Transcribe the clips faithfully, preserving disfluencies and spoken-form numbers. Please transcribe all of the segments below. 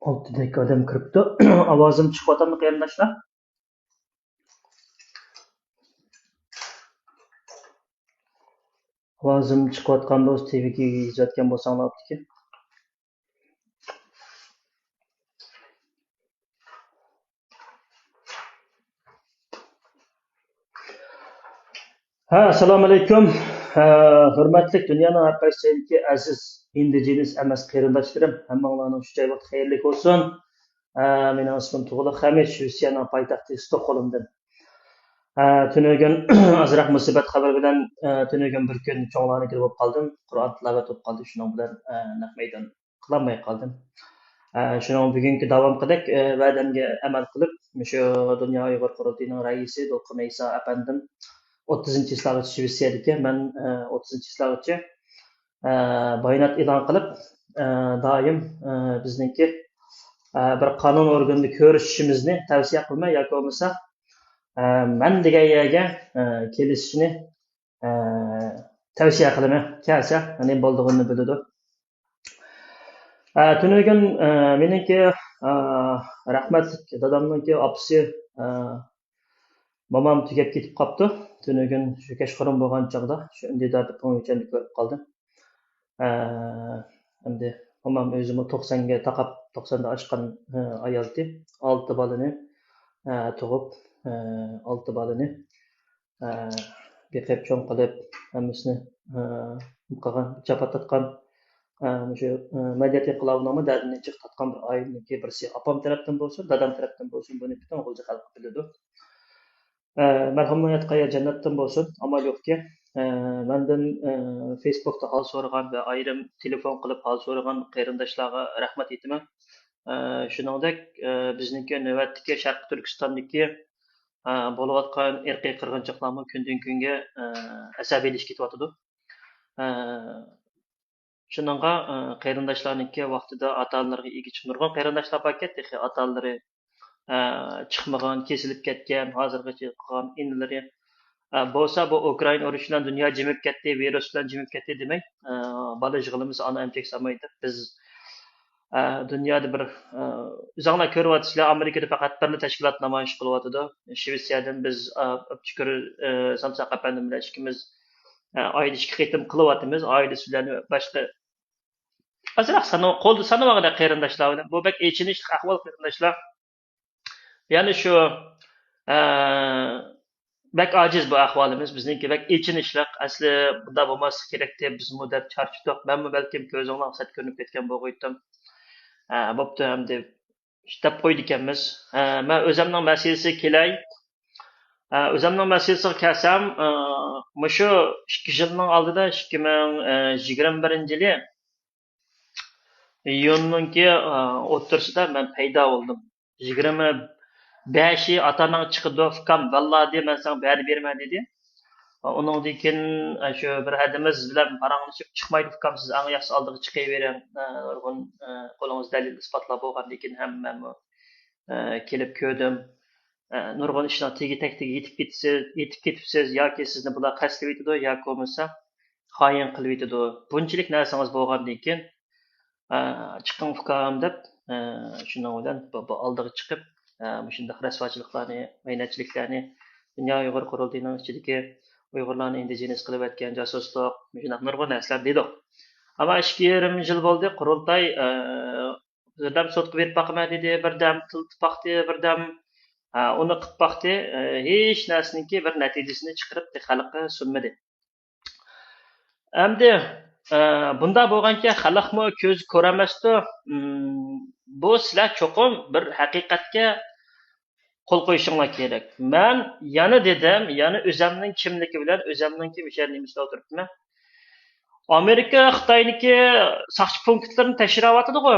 ئالتىدەك ئادەم كىرىپتۇ. ئاۋازىم چىقىۋاتامدۇ، قېرىنداشلار؟ ئاۋازىم چىقىۋاتقان بولسا، تىۋىگە يېزىۋەتكەن بولساڭلار بوپتىكەن. ھە، ئەسسالامۇئەلەيكۇم. ھە، ھۆرمەتلىك دۇنيانىڭ ھەر قايسى جايىدىكى ئەزىز ئىندىجېنىس ئەمەس قېرىنداشلىرىم، ھەممىڭلارنىڭ شۇ جاي ۋاقتى خەيرلىك بولسۇن. ھە، مېنىڭ ئىسمىم تۇغلۇق خەمىت، شىۋېتسىيەنىڭ پايتەختى ستوكھولمدىن. ھە، تۈنۈگۈن ئازراق مۇسىبەت خەۋىرى بىلەن، ھە، تۈنۈگۈن بىر كۈن چوڭلارنىڭكىدە بولۇپ قالدىم، قۇرئان تىلاۋەت بولۇپ قالدى، شۇنىڭ بىلەن، ھە، نەق مەيدان قىلالماي قالدىم. ئە، شۇنىڭ بۈگۈنكى داۋامقىدەك، ئە، ۋەدەمگە ئەمەل قىلىپ، مۇشۇ دۇنيا ئۇيغۇر قۇرۇلتىيىنىڭ رەئىسى دوققۇم ئەيسا ئەپەندىم ئوتتۇزىنچى چىسلاغىچە شىۋېتسىيەدىكەن. مەن، ئە، ئوتتۇزىنچى چىسلاغىچە، ئە، بايانات ئېلان قىلىپ، ئە، دائىم، ئە، بىزنىڭكى، ئە، بىر قانۇن ئورگىنىدا كۆرۈشۈشىمىزنى تەۋسىيە قىلىمەن ياكى بولمىسا، ئە، مەن دېگەن يەرگە، ئە، كېلىشىشىنى ئە، تەۋسىيە قىلىمەن. كەلسە، نېمە بولىدىغىنىنى بىلىدۇ. ئە، تۈنۈگۈن، ئە، مېنىڭكى، ئە، رەھمەتلىك دادامنىڭكى ئاپىسى، ئە، مومام تۈگەپ كېتىپ قاپتۇ. تۈنۈگۈن شۇ كەچقۇرۇن بولغان چاغدا شۇ ئىندىدار دېپونىڭ ئىچىدە كۆرۈپ قالدىم. ئە، ئەمدى مومام ئۆزىمۇ توقسانغا تاقاپ، توقساندا ئاشقان، ئە، ئايالتى. ئالتە بالىنى، ئە، تۇغۇپ، ئە، ئالتە بالىنى ئە، بېقىپ چوڭ قىلىپ، ھەممىسىنى، ئە، قىلغان، جاپا تارتقان، ئە، مۇشۇ، ئە، مەدەنىيەت ئىنقىلابىنىڭمۇ دەردىنى جىق تارتقان بىر ئائىلىنىڭكى بىرسى. ئاپام تەرەپتىن بولسۇن، دادام تەرەپتىن بولسۇن، بۇنى پۈتۈن غۇلجا خەلقى بىلىدۇ. ئە، مەرھۇمنىڭ ياتقان يېرى جەننەتتىن بولسۇن، ئامال يوقكى. ئە، مەندىن، ئە، فېيسبۇكتا ھال سورىغان ۋە ئايرىم تېلېفون قىلىپ ھال سورىغان قېرىنداشلارغا رەھمەت ئېيتىمەن. ئە، شۇنىڭدەك، ئە، بىزنىڭكى نۆۋەتتىكى شەرقىي تۈركىستاندىكى، ئە، بولۇۋاتقان ئىرقىي قىرغىنچىلىقلارمۇ كۈندىن-كۈنگە، ئە، ئەسەبىيلىشىپ كېتىۋاتىدۇ. ئە، شۇنىڭغا، ئە، قېرىنداشلارنىڭكى ۋاقتىدا ئاتا-ئانىلىرىغا ئىگە چىققان نۇرغۇن قېرىنداشلار باركەن، تېخى ئاتا-ئانىلىرى، ئە، چىقمىغان، كېسىلىپ كەتكەن، ھازىرغىچە قالغان ئىنىلىرى، ئە، بولسا بۇ ئۇكرائىنا ئۇرۇشى بىلەن دۇنيا جىمىپ كەتتى، ۋىرۇس بىلەن جىمىپ كەتتى دېمەي، ئە، بالا يىغلىمىسا ئانا ئەمچەك سالمايدۇ دەپ بىز، ئە، دۇنيادا بىر، ئە، ئۆزۈڭلار كۆرۈۋاتىسىلەر، ئامېرىكىدا پەقەت بىرلا تەشكىلات نامايىش قىلىۋاتىدۇ. شىۋېتسىيەدىن بىز، ئە، ئاپتىكۆر، ئە، سامساق ئەپەندىم بىلەن ئىككىمىز، ئە، ئايدا ئىككى قېتىم قىلىۋاتىمىز. ئائىلىسى بىلەن باشقا ئازراق سانىۋ-، قولدا سانىۋالغۇدەك قېرىنداشلار بىلەن. بۇ بەك ئېچىنىشلىق ئەھۋال، قېرىنداشلار. يەنى شۇ، ئە، بەك ئاجىز بۇ ئەھۋالىمىز. بىزنىڭكى بەك ئېچىنىشلىق. ئەسلى بۇنداق بولماسلىقى كېرەكتى، بىزمۇ دەپ چارچىدۇق. مەنمۇ بەلكىم كۆزۈڭلارغا سەت كۆرۈنۈپ كەتكەن بولغۇيتتۇم. ئە، بوپتۇ ئەمدى دەپ قويىدىكەنمىز. ئە، مەن ئۆزۈمنىڭ مەسىلىسىگە كېلەي. ئە، ئۆزۈمنىڭ مەسىلىسىگە كەلسەم، ئە، مۇشۇ ئىككى يىلنىڭ ئالدىدا، ئىككى مىڭ يىگىرمە بىرىنچى يىلى ئىيۇننىڭكى، ئە، ئوتتۇرىسىدا مەن پەيدا بولدۇم. يىگىرمە بەشى ئاتا-ئاناڭ چىقىدۇ، ئۇكام، ۋاللا دېدى، مەن ساڭا بەرىپ بېرىمەن دېدى. ئۇنىڭدىن كېيىن، ئە، شۇ بىر ھەدىمىز بىلەن پاراڭلىشىپ، چىقمايدۇ، ئۇكام، سىز ئەڭ ياخشىسى ئالدىغا چىقىۋېرىڭ. ئە، نۇرغۇن، ئە، قولىڭىزدا دەلىل ئىسپاتلار بولغاندىن كېيىن ھەممەمۇ، ئە، كېلىپ كۆردۈم. ئە، نۇرغۇن ئىشنىڭ تېگى تەكتىگە يېتىپ كېتىسىز، يېتىپ كېتىپسىز، ياكى سىزنى بۇلار قەستلىۋېتىدۇ، ياكى بولمىسا خائىن قىلىۋېتىدۇ. بۇنچىلىك نەرسىڭىز بولغاندىن كېيىن، ئە، چىقىڭ ئۇكام دەپ، ئە، شۇنىڭ بىلەن بۇ، بۇ ئالدىغا چىقىپ، ئە، مۇشۇنداق رەسۋاچىلىقلارنى، مەينەتچىلىكلەرنى دۇنيا ئۇيغۇر قۇرۇلتىيىنىڭ ئىچىدىكى ئۇيغۇرلارنى ئىندىجېنىس قىلىۋەتكەن جاسۇسلۇق، مۇشۇنداق نۇرغۇن نەرسىلەر دېدۇق. ئەمما ئىككى يېرىم يىل بولدى، قۇرۇلتاي، ئە، بىردەم سوتقا بېرىپ باقىمەن دېدى، بىردەم تىللاپ باقتى، بىردەم، ئە، ئۇنى قىلىپ باقتى. ئە، ھېچ نەرسىنىڭكى بىر نەتىجىسىنى چىقىرىپ خەلققە سۇنمىدى. ئەمدى، ئە، بۇنداق بولغانكى خەلقمۇ كۆزى كۆرەلمەستۇ. ئىم، بۇ سىلەر چوقۇم بىر ھەقىقەتكە قول قويۇشۇڭلار كېرەك. مەن يەنە دېدىم، يەنە ئۆزەمنىڭ كىملىكى بىلەن ئۆزەمنىڭكى مۇشۇ يەر نېمىسىدە ئولتۇرۇپتىمەن. ئامېرىكا خىتاينىڭكى ساقچى پونكىتلىرىنى تەكشۈرۈۋاتىدىغۇ.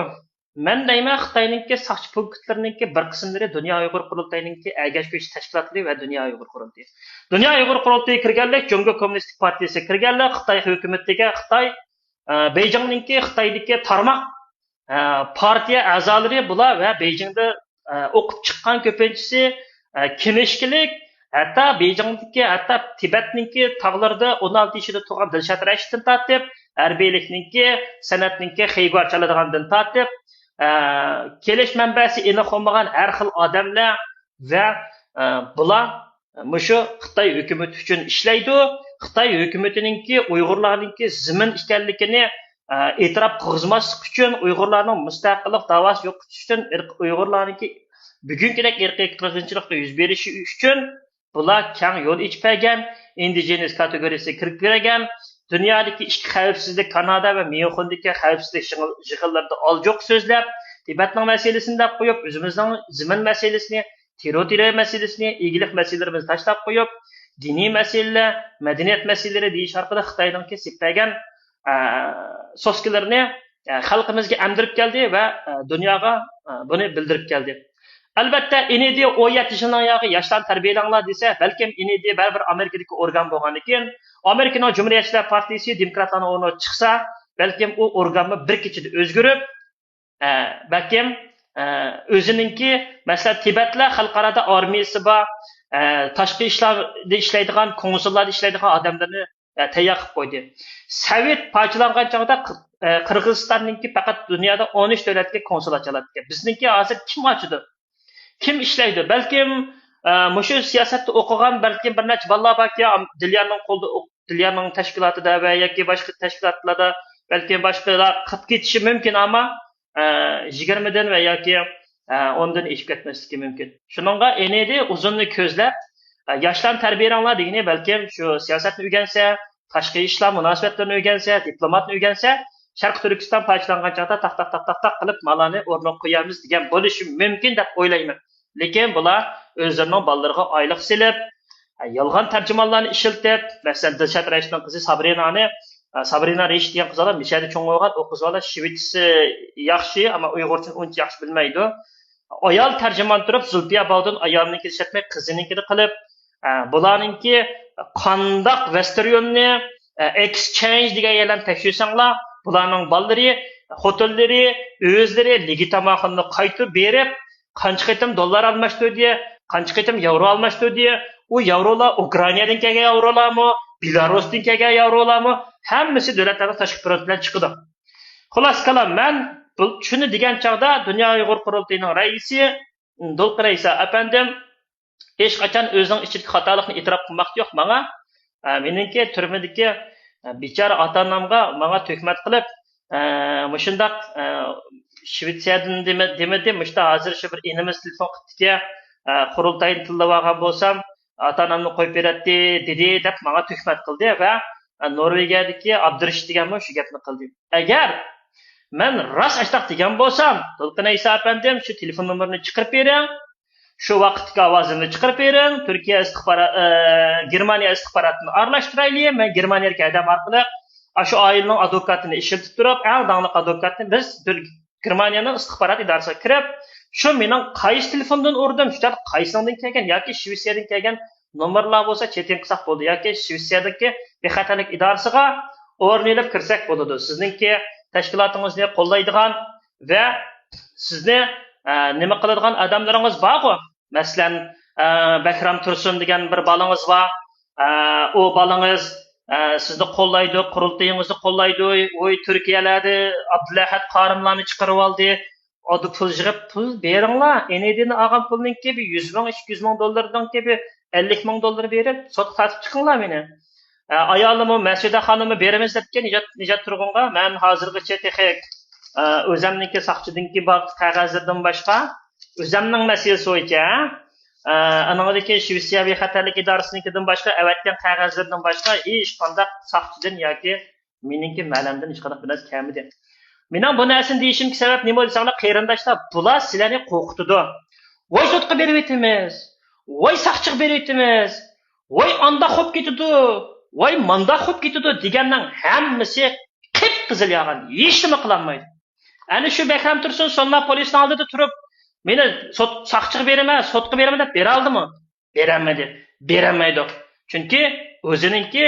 مەن دەيمەن، خىتاينىڭكى ساقچى پونكىتلىرىنىڭكى بىر قىسىملىرى دۇنيا ئۇيغۇر قۇرۇلتىيىنىڭكى ئەگەشكۈچى تەشكىلاتلىرى ۋە دۇنيا ئۇيغۇر قۇرۇلتىيى. دۇنيا ئۇيغۇر قۇرۇلتىيى كىرگەنلىك، جۇڭگو كوممۇنىستىك پارتىيىسى كىرگەنلىك، خىتاي ھۆكۈمىتىگە خىتاي، ئە، بېيجىڭنىڭكى خىتايدىكى تارماق، ئە، پارتىيە ئەزالىرى بۇلار ۋە بېيجىڭدا، ئە، ئوقۇپ چىققان كۆپىنچىسى، ئە، كىنىشكىلىك، ھەتتا بېيجىڭدىكى، ھەتتا تىبەتنىڭكى تاغلىرىدا ئون ئالتە يېشىدا تۇغان دىلشات رەشىتتىن تارتىپ، ھەربىيلىكنىڭكى، سەنئەتنىڭكى خېيگۇا چالىدىغاندىن تارتىپ، ئە، كېلىش مەنبەسى ئېنىق بولمىغان ھەر خىل ئادەملەر ۋە، ئە، بۇلار مۇشۇ خىتاي ھۆكۈمىتى ئۈچۈن ئىشلەيدۇ. خىتاي ھۆكۈمىتىنىڭكى ئۇيغۇرلارنىڭكى زېمىن ئىكەنلىكىنى، ئە، ئېتىراپ قىلغۇزماسلىق ئۈچۈن، ئۇيغۇرلارنىڭ مۇستەقىللىق داۋاسى يوقىتىش ئۈچۈن، ئىرق-، ئۇيغۇرلارنىڭكى بۈگۈنكىدەك ئىرقىي قىرغىنچىلىقنىڭ يۈز بېرىشى ئۈچۈن بۇلار كەڭ يول ئېچىپ بەرگەن، ئىندىجېنىس كاتېگورىيىسىگە كىرىپ بەرگەن، دۇنيادىكى ئىچكى خەۋپسىزلىك، كانادا ۋە ميۇنخېندىكى خەۋپسىزلىك يىغىن-، يىغىنلىرىدا ئالجوق سۆزلەپ، تىبەتنىڭ مەسىلىسىنى دەپ قويۇپ، ئۆزىمىزنىڭ زېمىن مەسىلىسىنى، تېررىتورىيە مەسىلىسىنى، ئىگىلىك مەسىلىلىرىمىزنى تاشلاپ قويۇپ، دىنىي مەسىلىلەر، مەدەنىيەت مەسىلىلىرى دېيىش ئارقىلىق خىتاينىڭكى سېلىپ بەرگەن، ئە، سوسكىلىرىنى، ئە، خەلقىمىزگە ئەمدۈرۈپ كەلدى ۋە، ئە، دۇنياغا، ئە، بۇنى بىلدۈرۈپ كەلدى. ئەلۋەتتە، ئېنىدى ئون يەتتە يىلنىڭ ياغى ياشلارنى تەربىيەلەڭلار دېسە، بەلكىم ئېنىدى بەرىبىر ئامېرىكىدىكى ئورگان بولغاندىكىن، ئامېرىكىنىڭ جۇمھۇرىيەتچىلەر پارتىيىسى دېموكراتلارنىڭ ئورنىغا چىقسا، بەلكىم ئۇ ئورگانمۇ بىر كېچىدە ئۆزگىرىپ، ئە، بەلكىم، ئە، ئۆزىنىڭكى، مەسىلەن، تىبەتلەر خەلقئارادا ئارمىيىسى بار، ئە، تاشقى ئىشلاردا ئىشلەيدىغان، كونسۇللاردا ئىشلەيدىغان ئادەملىرىنى، ئە، تەييار قىلىپ قويدى. سوۋېت پارچىلانغان چاغدا قىر-، ئە، قىرغىزىستاننىڭكى پەقەت دۇنيادا ئون ئۈچ دۆلەتكە كونسۇل ئاچالاتتىكەن. بىزنىڭكى ھازىر كىم ئاچىدۇ؟ كىم ئىشلەيدۇ؟ بەلكىم، ئە، مۇشۇ سىياسەتتە ئوقۇغان بەلكىم بىر نەچچە بالىلار باركەن، ئام-، دىليارنىڭ قولىدا ئوق-، دىليارنىڭ تەشكىلاتىدا ۋە ياكى باشقا تەشكىلاتلاردا بەلكىم باشقىلار قىلىپ كېتىشى مۇمكىن، ئەمما، ئە، يىگىرمىدىن ۋە ياكى، ئە، ئوندىن ئېشىپ كەتمەسلىكى مۇمكىن. شۇنىڭغا ئېنىدى ئۇزۇننى كۆزلەپ، ئە، ياشلارنى تەربىيەلەڭلار دېگىنى بەلكىم شۇ سىياسەتنى ئۆگەنسە، تاشقى ئىشلار مۇناسىۋەتلىرىنى ئۆگەنسە، دىپلوماتنى ئۆگەنسە، شەرقىي تۈركىستان پارچىلانغان چاغدا تاق، تاق، تاق، تاق، تاق قىلىپ مالارنى ئورنىغا قويارمىز دېگەن بولۇشى مۇمكىن دەپ ئويلايمەن. لېكىن بۇلار ئۆزلىرىنىڭ بالىلىرىغا ئايلىق سېلىپ، يالغان تەرجىمانلارنى ئىشلىتىپ، مەسىلەن، دىلشات رەشىتنىڭ قىزى سابرىنانى، سابرىنا رەشىت دېگەن قىز بالا مىشەدە چوڭ بولغان، ئۇ قىز بالا شىۋېتسى ياخشى، ئەمما ئۇيغۇرچىنى ئۇنچە ياخشى بىلمەيدۇ. ئايال تەرجىمان تۇرۇپ، زۇلپىيە باۋدۇن ئايالنىڭكىنى ئىشلەتمەي، قىزىنىڭكىنى قىلىپ، ئە، بۇلارنىڭكى قانداق ۋەستېريوننى، ئە، ئېكسچېنج دېگەن يەرلەرنى تەكشۈرسەڭلار، بۇلارنىڭ بالىلىرى، خوتۇنلىرى، ئۆزلىرى لېگىتىماخوننى قايتۇرۇپ بېرىپ، قانچە قېتىم دوللار ئالماشتۇردى، قانچە قېتىم ياۋرو ئالماشتۇردى، ئۇ ياۋرولار ئۇكرائىنادىن كەلگەن ياۋرولارمۇ، بېلاروستىن كەلگەن ياۋرولارمۇ، ھەممىسى دۆلەتلەرنىڭ تاشقى پرونت بىلەن چىقىدۇ. خۇلاسە كالام، مەن بۇ، شۇنى دېگەن چاغدا دۇنيا ئۇيغۇر قۇرۇلتىيىنىڭ رەئىسى، دولقۇن ئەيسا ئەپەندىم ھېچقاچان ئۆزىنىڭ ئىچىدىكى خاتالىقنى ئېتىراپ قىلماقتا يوق ماڭا. ئە، مېنىڭكى تۈرمىدىكى، ئە، بىچارە ئاتا-ئانامغا ماڭا تۆھمەت قىلىپ، ئە، مۇشۇنداق، ئە، شىۋېتسىيەدىن دېمە-، دېمىدى، مۇشۇنداق ھازىر شۇ بىر ئىنىمىز تېلېفون قىپتىكەن، ئە، قۇرۇلتاينى تىللىۋالغان بولسام، ئاتا-ئانامنى قويۇپ بېرەتتى، دېدى، دەپ ماڭا تۆھمەت قىلدى ۋە، ئە، نورۋېگىيەدىكى ئابدۇرېشىت دېگەنمۇ شۇ گەپنى قىلدى. ئەگەر مەن راست ئاشتاق دېگەن بولسام، دولقۇن ئەيسا ئەپەندىم، شۇ تېلېفون نومۇرىنى چىقىرىپ بېرىڭ. شۇ ۋاقىتتىكى ئاۋازىمنى چىقىرىپ بېرىڭ. تۈركىيە ئىستىخبارا-، ئە، گېرمانىيە ئىستىخباراتىنى ئارىلاشتۇرايلى. مەن گېرمانىيەدىكى ئادەم ئارقىلىق ئاشۇ ئائىلىنىڭ ئادۋوكاتىنى ئىشلىتىپ تۇرۇپ، ئەڭ داڭلىق ئادۋوكاتنى بىز تۈر-، گېرمانىيەنىڭ ئىستىخبارات ئىدارىسىغا كىرىپ، شۇ مېنىڭ قايسى تېلېفوندىن ئۇردۇم، شۇ قايسىنىڭدىن كەلگەن ياكى شىۋېتسىيەدىن كەلگەن نومۇرلار بولسا چېتىڭ قىلساق بولىدۇ ياكى شىۋېتسىيەدىكى بىخەتەرلىك ئىدارىسىغا ئورۇن ئېلىپ كىرسەك بولىدۇ. سىزنىڭكى تەشكىلاتىڭىزنى قوللايدىغان ۋە سىزنى، ئە، نېمە قىلىدىغان ئادەملىرىڭىز بارغۇ؟ مەسىلەن، ئە، بەكرام تۇرسۇن دېگەن بىر بالىڭىز بار. ئە، ئۇ بالىڭىز، ئە، سىزنى قوللايدۇ، قۇرۇلتىيىڭىزنى قوللايدۇ. ۋوي، تۈركىيەلەردە ئابدۇلئەھەت قارىملارنى چىقىرىۋالدى. ئاددا پۇل يىغىپ، پۇل بېرىڭلار. ئېنىدىنى ئالغان پۇلنىڭكى بىر يۈز مىڭ، ئىككى يۈز مىڭ دوللىرىدىنكى بىر ئەللىك مىڭ دوللار بېرىپ، سوتقا تارتىپ چىقىڭلار مېنى. ئە، ئايالىممۇ، مەسۇدە خانىممۇ بېرىمىز دەپتىكەن نىجات، نىجات تۇرغۇنغا. مەن ھازىرغىچە تېخى، ئە، ئۆزەمنىڭكى ساقچىدىنكى بار قەغەزلىرىدىن باشقا، ئۆزەمنىڭ مەسىلىسى بويىچە، ئە، ئانىڭدىن كېيىن شىۋېتسىيە بىخەتەرلىك ئىدارىسىنىڭكىدىن باشقا ئەۋەتكەن قەغەزلىرىدىن باشقا ھېچقانداق ساقچىدىن ياكى مېنىڭكى مەلەمدىن ھېچقانداق بىر نەرسە كەلمىدى. مېنىڭ بۇ نەرسىنى دېيىشىمدىكى سەۋەب نېمە دېسەڭلار، قېرىنداشلار، بۇلار سىلەرنى قورقۇتىدۇ. ۋاي سوتقا بېرىۋېتىمىز، ۋاي ساقچىغا بېرىۋېتىمىز، ۋاي ئانداق بولۇپ كېتىدۇ، ۋاي مانداق بولۇپ كېتىدۇ دېگەننىڭ ھەممىسى قىپقىزىل يالغان، ھېچنېمە قىلالمايدۇ. ئەنە شۇ بەكرەم تۇرسۇن سونلار پولىسنىڭ ئالدىدا تۇرۇپ، مېنى سوت-، ساقچىغا بېرىمەن، سوتقا بېرىمەن دەپ بېرەلدىمۇ؟ بېرەلمىدى، بېرەلمەيدۇ. چۈنكى ئۆزىنىڭكى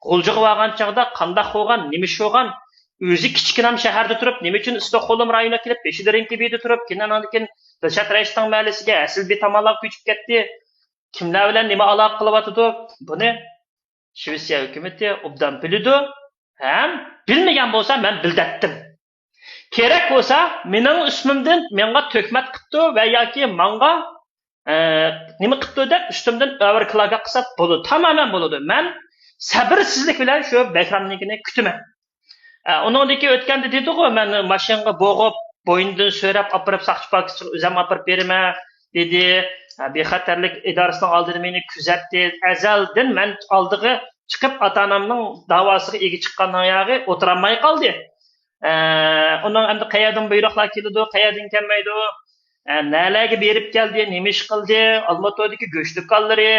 غۇلجىغا بارغان چاغدا قانداق بولغان، نېمە ئىش بولغان، ئۆزى كىچىككىنە شەھەردە تۇرۇپ، نېمە ئۈچۈن ستوكھولم رايونىغا كېلىپ، بېشىدا رېنكىبىدە تۇرۇپ، كېيىن ئانىڭدىن كېيىن دىلشات رەشىتنىڭ مەھەللىسىگە، ھەسىل بىتاماللارغا كۆچۈپ كەتتى. كىملەر بىلەن نېمە ئالاقە قىلىۋاتىدۇ؟ بۇنى شىۋېتسىيە ھۆكۈمىتى ئوبدان بىلىدۇ ھەم بىلمىگەن بولسا، مەن بىلدەتتىم. كېرەك بولسا، مېنىڭ ئىسمىمدىن ماڭا تۆھمەت قىپتۇ ۋە ياكى ماڭا، ئە، نېمە قىپتۇ دەپ ئۈستۈمدىن ئەۋەركىلاگا قىلسا بولىدۇ، تامامەن بولىدۇ. مەن سەبىرسىزلىك بىلەن شۇ بەھرامنىڭكىنى كۈتىمەن. ئە، ئۇنىڭدىكى ئۆتكەندە دېدىغۇ، مەن ماشىنىغا بوغۇپ، بوينىدىن سۆرەپ ئاپىرىپ ساقچى پاكىسىغا ئۆزۈم ئاپىرىپ بېرىمەن، دېدى. ئە، بىخەتەرلىك ئىدارىسىنىڭ ئالدىدا مېنى كۆزەتتى. ئەزەلدىن مەن ئالدىغا چىقىپ، ئاتا-ئانامنىڭ داۋاسىغا ئىگە چىققان ياغى ئولتۇرالماي قالدى. ئە، ئۇنىڭ ئەمدى قەيەردىن بۇيرۇقلار كېلىدۇ، قەيەردىن كەلمەيدۇ، ئە، نەلەرگە بېرىپ كەلدى، نېمە ئىش قىلدى، ئالمۇتىدىكى گۆش دۇكانلىرى،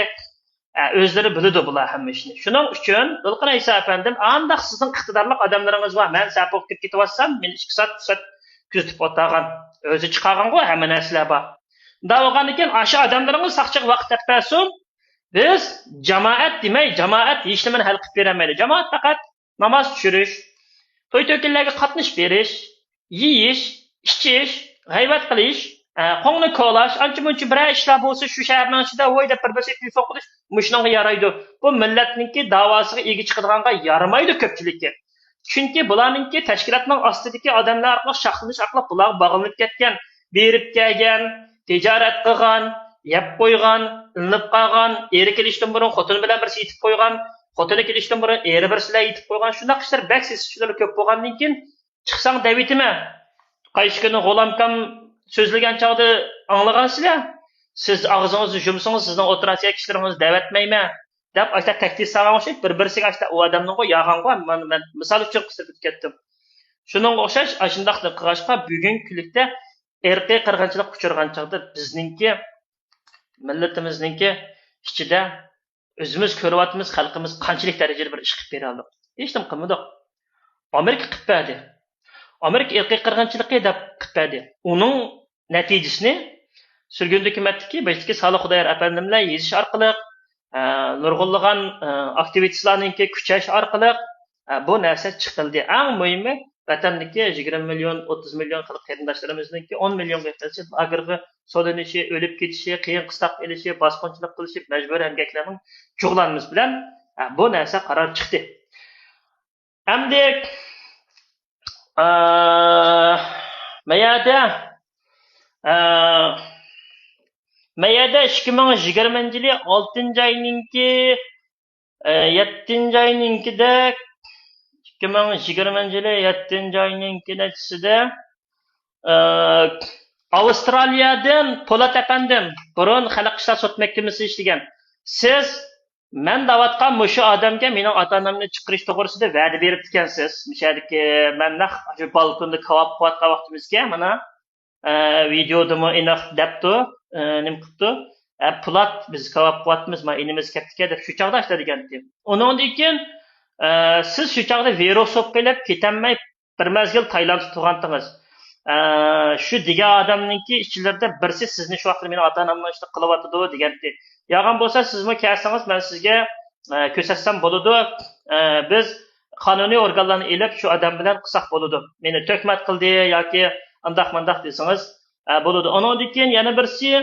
ئە، ئۆزلىرى بىلىدۇ بۇلار ھەممە ئىشنى. شۇنىڭ ئۈچۈن دولقۇن ئەيسا ئەپەندىم، ئانداق سىزنىڭ ئىقتىدارلىق ئادەملىرىڭىز بار، مەن سەپوققا كىرىپ كېتىۋاتسام، مېنى ئىككى سائەت، ئۈچ سائەت كۆزىتىپ ئولتۇرغان، ئۆزى چىقارغانغۇ ھەممە نەرسىلەر بار. شۇنداق بولغاندىن كېيىن ئاشۇ ئادەملىرىڭىز ساقچىغا ۋاقىت دەپ بەرسۇن، بىز جامائەت دېمەي، جامائەت ھېچنېمىنى ھەل قىلىپ بېرەلمەيدۇ. جامائەت پەقەت ناماز چۈشۈرۈش، توي-تۆكۈنلەرگە قاتنىشىپ بېرىش، يېيىش، ئىچىش، غەيۋەت قىلىش، ئە، قوڭنى كولاش، ئانچە-مۇنچە بىرەر ئىشلار بولسا، شۇ شەھەرنىڭ ئىچىدە ۋوي دەپ بىر-بىرسىگە تېلېفون قىلىش، مۇشۇنىڭغا يارايدۇ. بۇ مىللەتنىڭكى داۋاسىغا ئىگە چىقىدىغانغا يارىمايدۇ كۆپچىلىككە. چۈنكى بۇلارنىڭكى تەشكىلاتنىڭ ئاستىدىكى ئادەملەر ئارقىلىق شاخلىنىش ئارقىلىق بۇلارغا باغلىنىپ كەتكەن، بېرىپ كەلگەن، تىجارەت قىلغان، يەپ قويغان، ئىلىنىپ قالغان، ئېرى كېلىشتىن بۇرۇن خوتۇنى بىلەن بىرسى يېتىپ قويغان، خوتۇنى كېلىشتىن بۇرۇن ئېرى بىرسى بىلەن يېتىپ قويغان، شۇنداق ئىشلار بەك سېسىقچىلىرى كۆپ بولغاندىن كېيىن، چىقساڭ دەۋېتىمەن. قايسى كۈنى غۇلامكام سۆزلىگەن چاغدا ئاڭلىغانسىلەر. سىز ئاغزىڭىزنى يۇمسىڭىز، سىزنىڭ ئوتتۇرا ئاسىيا كىشىلىرىڭىزنى دەۋەتمەيمەن، دەپ ئاشۇنداق تەھدىت سالغان ئوخشايدۇ. بىر-بىرسىگە ئاشۇنداق ئۇ ئادەمنىڭغۇ ياغانغۇ، مانا مەن مىسال ئۈچۈن قىستۇرۇپ كەتتىم. شۇنىڭغا ئوخشاش ئاشۇنداقنى قىلغاچقا، بۈگۈنكى كۈنلۈكتە ئىرقىي قىرغىنچىلىققا ئۇچرىغان چاغدا بىزنىڭكى مىللىتىمىزنىڭكى ئىچىدە ئۆزىمىز كۆرۈۋاتىمىز، خەلقىمىز قانچىلىك دەرىجىدە بىر ئىش قىلىپ بېرەلدۇق. ھېچنېمە قىلمىدۇق. ئامېرىكا قىلىپ بەردى. ئامېرىكا ئىرقىي قىرغىنچىلىقى دەپ قىلىپ بەردى. ئۇنىڭ نەتىجىسىنى سۈرگۈندە ھۆكۈمەتتىكى بېشىدىكى سالىھ خۇدايار ئەپەندىم بىلەن يېزىش ئارقىلىق، ئە، نۇرغۇنلىغان، ئە، ئاكتىۋىستلارنىڭكى كۈچەش ئارقىلىق، ئە، بۇ نەرسە چىقىلدى. ئەڭ مۇھىمى، ۋەتەندىكى يىگىرمە مىليون، ئوتتۇز مىليون خەلق قېرىنداشلىرىمىزنىڭكى ئون مىليونغا يېقىنچە لاگېرغا سولىنىشى، ئۆلۈپ كېتىشى، قىيىن قىستاققا ئېلىشى، باسقۇنچىلىق قىلىشى، مەجبۇرىي ئەمگەكلەرنىڭ جۇغلانمىسى بىلەن، ئە، بۇ نەرسە قارار چىقتى. ئەمدى، ئە، مەيەدە، ئە، مەيەدە ئىككى مىڭ يىگىرمىنچى يىلى ئالتىنچى ئاينىڭكى، ئە، يەتتىنچى ئاينىڭكىدە، ئىككى مىڭ يىگىرمىنچى يىلى يەتتىنچى ئاينىڭكى نەچچىسىدە، ئە، ئاۋسترالىيەدىن پولات ئەپەندىم، بۇرۇن خەلق ئىشلار سوت مەھكىمىسى ئىشلىگەن. سىز مەن دەۋاتقان مۇشۇ ئادەمگە مېنىڭ ئاتا-ئانامنى چىقىرىش توغرىسىدا ۋەدە بېرىپتىكەنسىز. مۇشۇ يەردىكى مەن نەق شۇ بالكوندا كاۋاپ قىلىۋاتقان ۋاقتىمىزكەن، مانا، ئە، ۋىدېودىمۇ ئېنىق دەپتۇ، ئە، نېمە قىپتۇ، ئە، پولات، بىز كاۋاپ قىلىۋاتىمىز، ما ئىنىمىز كەپتىكەن دەپ شۇ چاغدا ئاشۇنداق دېگەنتى. ئۇنىڭدىن كېيىن، ئە، سىز شۇ چاغدا ۋىرۇس بولۇپ قېلىپ كېتەلمەي بىر مەزگىل تايلاندتا تۇرغانتىڭىز. ئە، شۇ دېگەن ئادەمنىڭكى ئىچلىرىدە بىرسى سىزنى شۇ ۋاقىتتا مېنىڭ ئاتا-ئانامنىڭ ئىشىنى قىلىۋاتىدۇ دېگەنتى. ياغان بولسا سىزمۇ كەلسىڭىز، مەن سىزگە، ئە، كۆرسەتسەم بولىدۇ. ئە، بىز قانۇنىي ئورگانلارنى ئېلىپ شۇ ئادەم بىلەن قىلساق بولىدۇ. مېنى تۆھمەت قىلدى ياكى ئانداق مانداق دېسىڭىز، ئە، بولىدۇ. ئۇنىڭدىن كېيىن يەنە بىرسى،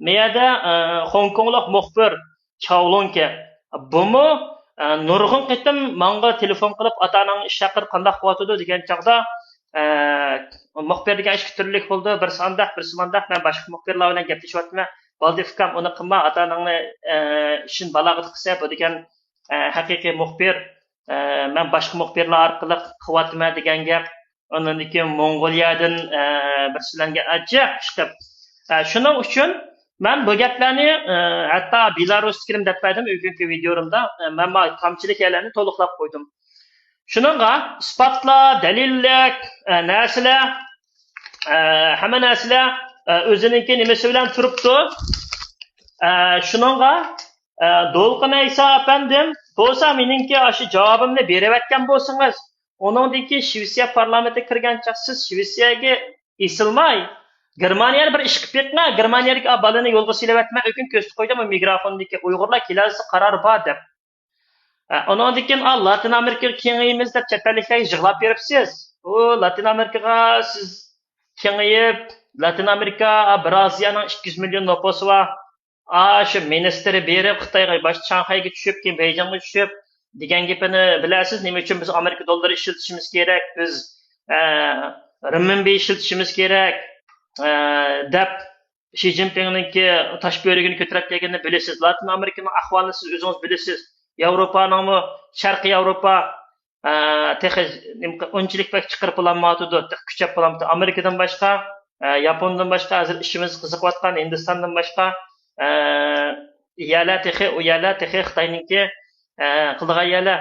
مەيەدە، ئە، خوڭكوڭلۇق مۇخبىر چاۋلۇڭكى. بۇمۇ، ئە، نۇرغۇن قېتىم ماڭا تېلېفون قىلىپ، ئاتا-ئاناڭ ئىش ھەققىدە قانداق قىلىۋاتىدۇ دېگەن چاغدا، ئە، مۇخبىر دېگەن ئىككى تۈرلۈك بولىدۇ. بىرسى ئانداق، بىرسى مانداق. مەن باشقا مۇخبىرلار بىلەن گەپلىشىۋاتىمەن. بولدى ئۇكام، ئۇنى قىلما، ئاتا-ئاناڭنى، ئە، ئىشىن بالاغا تىقىسەن، بۇ دېگەن، ئە، ھەقىقىي مۇخبىر، ئە، مەن باشقا مۇخبىرلار ئارقىلىق قىلىۋاتىمەن دېگەن گەپ. ئاندىن كېيىن موڭغۇلىيەدىن، ئە، بىرسى بىلەن ئەجەب چىقىپ. ئە، شۇنىڭ ئۈچۈن مەن بۇ گەپلەرنى، ئە، ھەتتا بېلاروستىكىنىمۇ دەپ بەردىم بۈگۈنكى ۋىدېيولىرىمدا. ئە، مەن ما كامچىلىك يەرلەرنى تولۇقلاپ قويدۇم. شۇنىڭغا ئىسپاتلار، دەلىللىك، ئە، نەرسىلەر، ئە، ھەممە نەرسىلەر، ئە، ئۆزىنىڭكى نېمىسى بىلەن تۇرۇپتۇ. ئە، شۇنىڭغا، ئە، دولقۇن ئەيسا ئەپەندىم بولسا مېنىڭكى ئاشۇ جاۋابىمنى بېرىۋەتكەن بولسىڭىز، ئۇنىڭدىن كېيىن شىۋېتسىيە پارلامېنتىغا كىرگەن چاغ سىز شىۋېتسىيەگە ئېسىلماي، گېرمانىيەدە بىر ئىش قىلىپ بېقىڭ، گېرمانىيەدىكى ئا بالىنى يولغا سېلىۋەتمە، ئۆكۈن كۆرسىتىپ قويدۇم، ئۇ مىكروفوندىكى ئۇيغۇرلار كېلەلىسە قارار بار دەپ. ئە، ئۇنىڭدىن كېيىن، ئا، لاتىن ئامېرىكىغا كېڭىيىمىز دەپ چەت ئەللىكلەرگە يىغلاپ بېرىپسىز. ئۇ لاتىن ئامېرىكىغا سىز كېڭىيىپ، لاتىن ئامېرىكا، ئا، بىر ئازىيانىڭ ئىككى يۈز مىليون نوپۇسى بار. ئا، شۇ مىنىستىرى بېرىپ خىتايغا، باشتا شاڭخەيگە چۈشۈپ، كېيىن بېيجىڭغا چۈشۈپ دېگەن گېپىنى بىلەسىز، نېمە ئۈچۈن بىز ئامېرىكا دوللىرى ئىشلىتىشىمىز كېرەك؟ بىز، ئە، رېنمىنبى ئىشلىتىشىمىز كېرەك، ئە، دەپ شى جىنپىڭنىڭكى تاش بۆرىكىنى كۆتۈرۈپ كەلگىنىنى بىلىسىز. لاتىن ئامېرىكىنىڭ ئەھۋالىنى سىز ئۆزىڭىز بىلىسىز. ياۋروپانىڭمۇ، شەرقىي ياۋروپا، ئە، تېخى نېمە قىل-، ئۇنچىلىك بەك چىقىرىپ بولالمايۋاتىدۇ، تېخى كۈچەپ بولالمايۋاتىدۇ. ئامېرىكىدىن باشقا، ئە، ياپوندىن باشقا، ھازىر ئىشىمىز قىزىقىۋاتقان ھىندىستاندىن باشقا، ئە، يەرلەر تېخى، ئۇ يەرلەر تېخى خىتاينىڭكى، ئە، قىلىدىغان يەرلەر.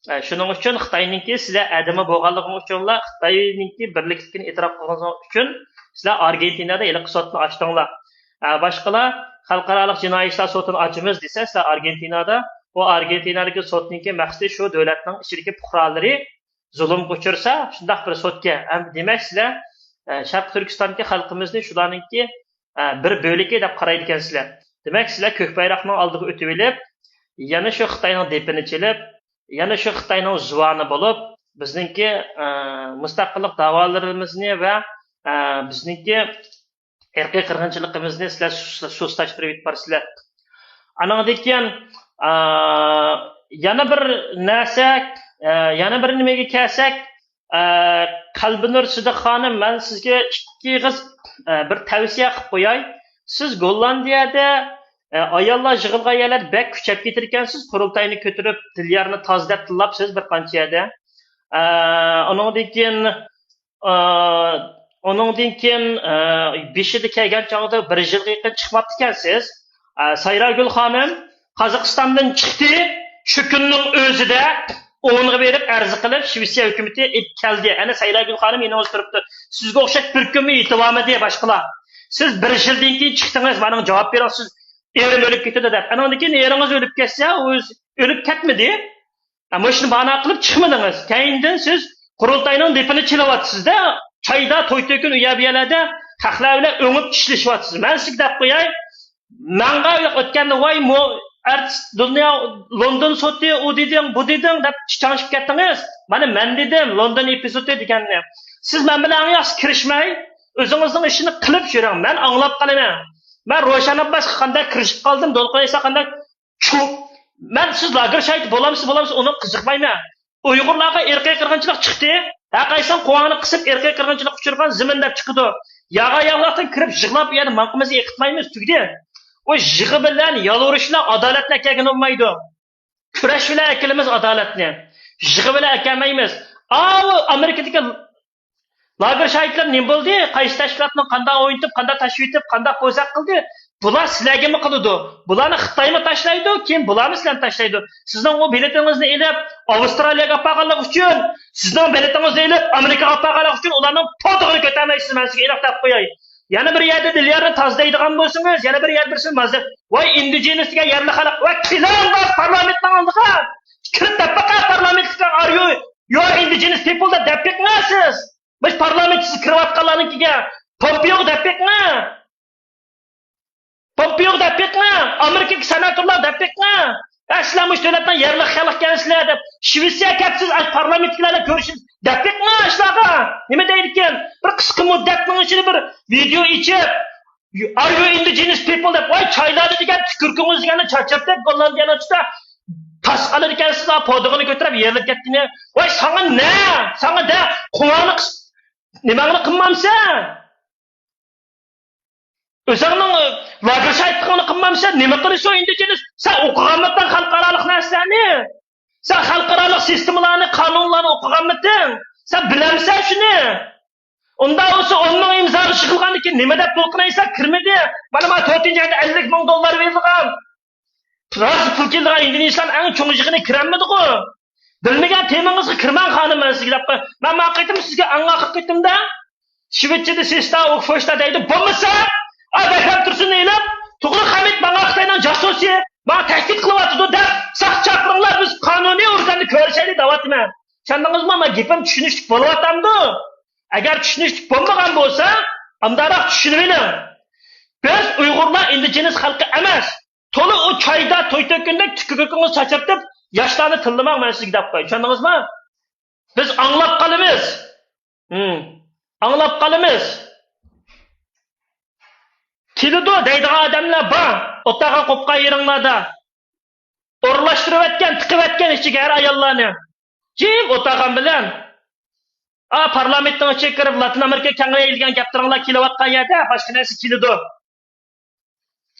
ئە، شۇنىڭ ئۈچۈن خىتاينىڭكى سىلەر ئادىمى بولغانلىقىڭ ئۈچۈنلا خىتاينىڭكى بىرلىكلىكىنى ئېتىراپ قىلغىنىڭ ئۈچۈن سىلەر ئارگېنتىنادا ھېلىقى سوتنى ئاچتىڭلار. ئە، باشقىلار خەلقئارالىق جىنايى ئىشلار سوتىنى ئاچىمىز دېسە، سىلەر ئارگېنتىنادا، ئۇ ئارگېنتىنادىكى سوتنىڭكى مەقسىتى شۇ دۆلەتنىڭ ئىچىدىكى پۇقرالىرى زۇلۇمغا ئۇچرىسا، شۇنداق بىر سوتكە، ئەمدى دېمەك سىلەر، ئە، شەرقىي تۈركىستاندىكى خەلقىمىزنى شۇلارنىڭكى، ئە، بىر بۆلىكى دەپ قارايدىكەنسىلەر. دېمەك سىلەر كۆك بايراقنىڭ ئالدىغا ئۆتۈۋېلىپ، يەنە شۇ خىتاينىڭ دېپىنى چېلىپ، يەنە شۇ خىتاينىڭ زۇۋانى بولۇپ، بىزنىڭكى، ئە، مۇستەقىللىق داۋالىرىمىزنى ۋە، ئە، بىزنىڭكى ئىرقىي قىرغىنچىلىقىمىزنى سىلەر سۇس-، سۇسلاشتۇرۇپ يېتىپ بارىسىلەر. ئانىڭدىن كېيىن، ئا، يەنە بىر نەرسە، ئا، يەنە بىر نېمىگە كەلسەك، ئا، قەلبىنۇر سىدىق خانىم، مەن سىزگە ئىككى ئېغىز، ئا، بىر تەۋسىيە قىلىپ قوياي. سىز گوللاندىيەدە، ئا، ئاياللار يىغىلغان يەرلەردە بەك كۈچەپ كېتىدىكەنسىز، قۇرۇلتاينى كۆتۈرۈپ، دىليارنى تازا دەپ تىللاپسىز بىر قانچە يەردە. ئا، ئۇنىڭدىن كېيىن، ئۇنىڭدىن كېيىن، بېشىدا كەلگەن چاغدا بىر يىلغا يېقىن چىقماپتىكەنسىز. سايراگۈل خانىم قازاقىستاندىن چىقتى، شۇ كۈننىڭ ئۆزىدە ئونغا بېرىپ ئەرز قىلىپ، شىۋېتسىيە ھۆكۈمىتى ئېلىپ كەلدى. ئەنە سايراگۈل خانىم يېنىڭىزدا تۇرۇپتۇ. سىزگە ئوخشاش بىر كۈنمۇ يېتىۋالمىدى باشقىلار. سىز بىر يىلدىن كېيىن چىقتىڭىز، مانا جاۋاب بېرىڭ، سىز ئېرىم ئۆلۈپ كېتىدۇ دەپ. ئانىڭدىن كېيىن ئېرىڭىز ئۆلۈپ كەتسە، ئۇ ئۆز-، ئۆلۈپ كەتمىدى. ھە، مۇشۇنى باھانە قىلىپ چىقمىدىڭىز. كەينىدىن سىز قۇرۇلتاينىڭ دېپىنى چېلىۋاتىسىز-دە، چايدا، توي-تۆكۈن، ئۇ يەر-بۇ يەرلەردە خەقلەر بىلەن ئۆڭۈپ چىشلىشىۋاتىسىز. مەن سىزگە دەپ قوياي، ماڭا ئۆتكەندە، ۋاي، مو-، ئارتىس دۇنيا، لوندون سوتى، ئۇ دېدىڭ، بۇ دېدىڭ دەپ چىچاڭشىپ كەتتىڭىز. مانا مەن دېدىم، لوندون ئېپىزودى دېگەننى. سىز مەن بىلەن ئەڭ ياخشى كىرىشمەي، ئۆزىڭىزنىڭ ئىشىنى قىلىپ يۈرۈڭ. مەن ئاڭلاپ قالىمەن. مەن روشەن ئابباسقا قانداق كىرىشىپ قالدىم، دولقۇن ئەيسا قانداق چۇ-، مەن سىز لاگېر شاھىتى بولامسىز، بولامسىز، ئۇنىڭغا قىزىقمايمەن. ئۇيغۇرلارغا ئىرقىي قىرغىنچىلىق چىقتى. ھەرقايسىڭ قوڭۇڭنى قىسىپ ئىرقىي قىرغىنچىلىققا ئۇچرىغان زېمىن دەپ چىقىدۇ. ياغا ياغلاقتىن كىرىپ يىغلاپ، ئۇ يەردە ماڭقىمىزنى ئېقىتمايمىز، تۈگىدى. ئۇ يىغا بىلەن يالۋۇرۇش بىلەن ئادالەتنى ئەكەلگىلى بولمايدۇ. كۈرەش بىلەن ئەكېلىمىز ئادالەتنى. يىغا بىلەن ئەكەلمەيمىز. ئاۋۇ ئامېرىكىدىكى لاگېر شاھىتلار نېمە بولدى؟ قايسى تەشكىلاتنى قانداق ئوينىتىپ، قانداق تاشلىۋېتىپ، قانداق بوزەك قىلدى؟ بۇلار سىلەرگىمۇ قىلىدۇ؟ بۇلارنى خىتايمۇ تاشلايدۇ، كېيىن بۇلارمۇ سىلەرنى تاشلايدۇ. سىزنىڭ ئۇ بېلىتىڭىزنى ئېلىپ، ئاۋسترالىيەگە ئاپارغانلىقى ئۈچۈن، سىزنىڭ بېلىتىڭىزنى ئېلىپ، ئامېرىكىغا ئاپارغانلىقى ئۈچۈن ئۇلارنىڭ پوتىغىنى كۆتەرمەيسىز، مەن سىزگە ئېنىق دەپ قوياي. يەنە بىر يەردە دىليارنى تازىلايدىغان بولسىڭىز، يەنە بىر يەردە بىرسىنى مازا-، ۋاي، ئىندىجېنىس دېگەن يەرلىك خەلق، ۋاي، كېلىڭلار پارلامېنتنىڭ ئالدىغا، كىرىپ دەپ بېقىڭ پارلامېنتقا، ئاريۇ يور ئىندىجېنىس پىپل دەپ دەپ بېقىڭ سىز. مۇشۇ پارلامېنتتا سىز كىرىۋاتقانلارنىڭكىگە پومپېئوغا دەپ بېقىڭ. پومپېئوغا دەپ بېقىڭ. ئامېرىكىدىكى سېناتورلارغا دەپ بېقىڭ. ئە، سىلەر مۇشۇ دۆلەتنىڭ يەرلىك خەلقى ئىكەنسىلەر دەپ، شىۋېتسىيەگە كەپ سىز ئاشۇ پارلامېنتتىكىلەر بىلەن كۆرۈشۈپ دەپ بېقىڭ ئاشۇلارغا. نېمە دەيدىكەن؟ بىر قىسقا مۇددەتنىڭ ئىچىدە بىر ۋىدېئو ئېچىپ، Are you indigenous people دەپ، ۋاي، چايلادا دېگەن تۈكۈرۈكىڭىز دېگەننى چاچرىتىپ، گوللاندىيەنىڭ ئۈستىدە تاس قالىدىكەنسىز، پودىغىنى كۆتۈرۈپ يېرىلىپ كەتكىنى. ۋاي، ساڭا نە؟ ساڭا دە، قوڭۇڭنى قىس-، نېمەڭنى قىلمامسەن؟ ئۆزۈڭنىڭ لاگېر شاھىتلىقىڭنى قىلمامسەن؟ نېمە قىلىسەن ئىندىجېنىس؟ سەن ئوقۇغانمىدىڭ خەلقئارالىق نەرسىلەرنى؟ سەن خەلقئارالىق سىستېمىلارنى، قانۇنلارنى ئوقۇغانمىدىڭ؟ سەن بىلەمسەن شۇنى؟ ئۇنداق بولسا، ئون مىڭ ئىمزا يىغىلغاندىن كېيىن نېمە دەپ دولقۇن ئەيسا كىرمىدى؟ مانا، مانا تۆتىنچى ئايدا ئەللىك مىڭ دوللار بېرىلغان. راست پۇل كېلىدىغان ئىندونېزىيەنىڭ ئەڭ چوڭ يىغىنى كىرەلمىدىغۇ؟ بىلمىگەن تېمىڭىزغا كىرمەڭ، خانىم، مەن سىزگە دەپ قوياي. مەن ماڭا قېتىم سىزگە ئەڭ ئاخىرقى قېتىمدا شىۋېتسىيەدە سېستا ئوكفوشتا دەيدۇ. بولمىسا، ئا، بەكرەم تۇرسۇننى ئېلىپ، توغرا خەمىت ماڭا خىتاينىڭ جاسۇسى، ماڭا تەھدىت قىلىۋاتىدۇ دەپ ساقچى چاقىرىڭلار، بىز قانۇنىي ئورگاننى كۆرۈشەيلى دەۋاتىمەن. چۈشەندىڭىزمۇ؟ مانا گېپىم چۈشىنىشلىك بولۇۋاتامدۇ؟ ئەگەر چۈشىنىشلىك بولمىغان بولسا، ئانداقراق چۈشىنىۋېلىڭ. بىز ئۇيغۇرلار ئىندىجېنىس خەلقى ئەمەس. تولا ئۇ چايدا توي تۆككەندەك تۈكۈرۈكىڭىزنى چاچرىتىپ، ياشلارنى تىللىماڭ، مەن سىزگە دەپ قوياي. چۈشەندىڭىزمۇ؟ بىز ئاڭلاپ قالىمىز. ھىم. ئاڭلاپ قالىمىز. كېلىدۇ دەيدىغان ئادەملەر بار. ئولتۇرغان قوپقان يېرىڭلاردا. ئورۇنلاشتۇرۇۋەتكەن، تىقىۋەتكەن ئىچىگە ھەر ئاياللارنى. جىم ئولتۇرغان بىلەن. ئا، پارلامېنتنىڭ ئىچىگە كىرىپ، لاتىن ئامېرىكا كېڭىيەي دېگەن گەپلىرىڭلار كېلىۋاتقان يەردە باشقا نەرسە كېلىدۇ.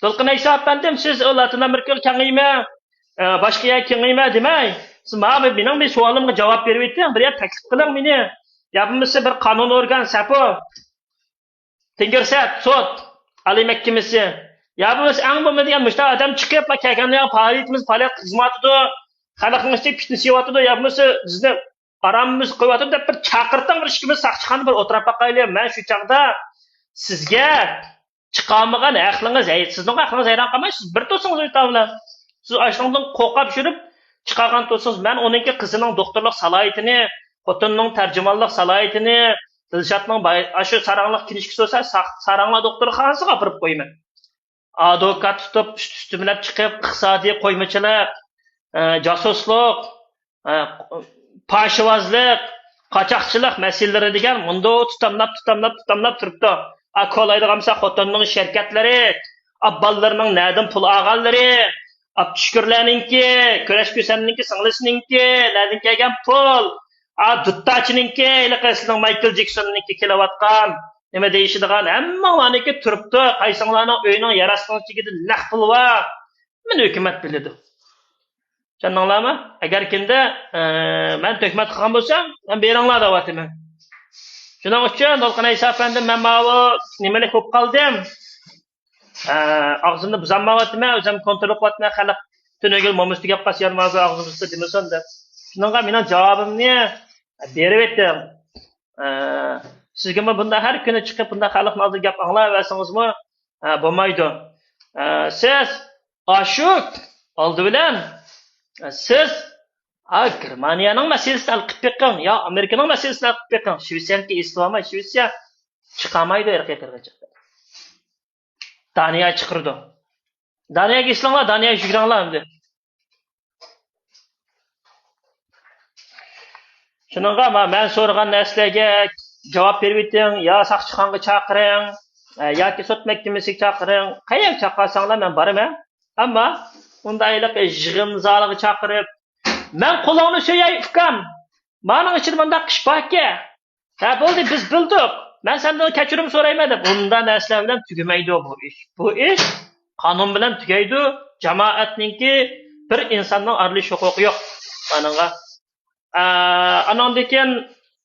دولقۇن ئەيسا ئەپەندىم، سىز ئۇ لاتىن ئامېرىكىغا كېڭىيمە، ئە، باشقا يەرگە كېڭىيمە دېمەي، سىز ماڭا بىر، مېنىڭ بىر سوئالىمغا جاۋاب بېرىۋېتىڭ، بىر يەر تەكلىپ قىلىڭ مېنى. يا بولمىسا بىر قانۇن ئورگان، سەپو، تېڭگىرسەت، سوت، ئالىي مەھكىمىسى، يا بولمىسا ئەڭ بولمىدى دېگەن مۇشۇنداق ئادەم چىقىپ، كەلگەندە پائالىيىتىمىز پائالىيەت خىزمىتىدۇ، خەلقنىڭ ئىچىدە پىتنە سېلىۋاتىدۇ، يا بولمىسا بىزنى ئارامىمىزنى قويۇۋاتىدۇ دەپ بىر چاقىرتىڭ، بىر ئىككىمىز ساقچىخانىدا بىر ئولتۇرۇپ باقايلى. مەن شۇ چاغدا سىزگە چىقالمىغان ھەقلىڭىز، ھەي، سىزنىڭ ھەقلىڭىز ھەيران قالماي، سىز بىر تۇرسىڭىز ئۆي تاۋلا. سىز ئاشۇنىڭدىن قورقۇپ يۈرۈپ چىقارغان تۇرسىڭىز، مەن ئۇنىڭكى قىزىنىڭ دوختۇرلۇق سالاھىيىتىنى، خوتۇنىنىڭ تەرجىمانلىق سالاھىيىتىنى، دىلشاتنىڭ باي-، ئاشۇ ساراڭلىق كىنىشكىسى بولسا، سا-، ساراڭلار دوختۇرخانىسىغا ئاپىرىپ قويىمەن. ئادۋوكات تۇتۇپ، ئۈستى-ئۈستى بىلەن چىقىپ، ئىقتىسادىي قويمىچىلىق، ئە، جاسۇسلۇق، ئە، پاشىۋازلىق، قاچاقچىلىق مەسىلىلىرى دېگەن مۇنداق تۇتاملاپ، تۇتاملاپ، تۇتاملاپ تۇرۇپتۇ. ئا، كولايدىغان بولسا خوتۇننىڭ شىركەتلىرى، ئا، بالىلىرىنىڭ نەدىن پۇل ئالغانلىرى، ئا، چۈشكۈرلەرنىڭكى، كۈرەش كۈسەننىڭكى سىڭلىسىنىڭكى نەدىن كەلگەن پۇل، ئا، دۇتتاچىنىڭكى، ھېلىقى سىزنىڭ مايكل جېكسوننىڭكى كېلىۋاتقان نېمە دېيىشىدىغان ھەممىڭلارنىڭكى تۇرۇپتۇ. قايسىڭلارنىڭ ئۆيىنىڭ يەر ئاستىنىڭ تېگىدە نەق پۇل بار؟ مېنى ھۆكۈمەت بىلىدۇ. چۈشەندىڭلارمۇ؟ ئەگەر كىمدە، ئە، مەن تۆھمەت قىلغان بولسام، مەن بېرىڭلار دەۋاتىمەن. شۇنىڭ ئۈچۈن دولقۇن ئەيسا ئەپەندىم، مەن ماۋۇ نېمىلىك بولۇپ قالدىم. ئە، ئاغزىمنى بۇزالمايۋاتىمەن، ئۆزۈم كونترول قىلىۋاتىمەن. خەلق تۈنۈگۈن مومىسى گەپ قىلسا يەنە ماۋۇ ئاغزىمىزدا دېمىسۇن دەپ. شۇنىڭغا مېنىڭ جاۋابىمنى بېرىۋېتىڭ. ئە، سىزگىمۇ بۇنداق ھەر كۈنى چىقىپ بۇنداق خەلقنىڭ ئالدىدا گەپ ئاڭلاۋەرسىڭىزمۇ، ئە، بولمايدۇ. ئە، سىز ئاشۇ ئالدى بىلەن، ئە، سىز، ئا، گېرمانىيەنىڭ مەسىلىسىنى ھەل قىلىپ بېقىڭ، يا ئامېرىكىنىڭ مەسىلىسىنى ھەل قىلىپ بېقىڭ. شىۋېتسىيەنىڭكى ئېسىتىۋالماي، شىۋېتسىيە چىقالمايدۇ ئىرقىي قىرغىنچىلىقتىن. دانىيە چىقىرىدۇ. دانىيەگە ئېسىلىڭلار، دانىيەگە يۈگۈرۈڭلار ئەمدى. شۇنىڭغا ما-، مەن سورىغان نەرسىلەرگە جاۋاب بېرىۋېتىڭ، يا ساقچىخانىغا چاقىرىڭ، ئە، ياكى سوت مەھكىمىسىگە چاقىرىڭ، قەيەرگە چاقىرساڭلار مەن بارىمەن. ئەمما ئۇنداق ھېلىقى يىغىن زالىغا چاقىرىپ، مەن قولۇڭنى سۆيەي ئۇكام، مانىڭ ئىچىدە مۇنداق ئىش باركەن، ھە، بولدى، بىز بىلدۇق. مەن سەندىن كەچۈرۈم سورايمەن دەپ، ئۇنداق نەرسىلەر بىلەن تۈگىمەيدۇ بۇ ئىش. بۇ ئىش قانۇن بىلەن تۈگەيدۇ. جامائەتنىڭكى، بىر ئىنساننىڭ ئارىلىشىش ھوقۇقى يوق بۇنىڭغا. ئە، ئاناندىن كېيىن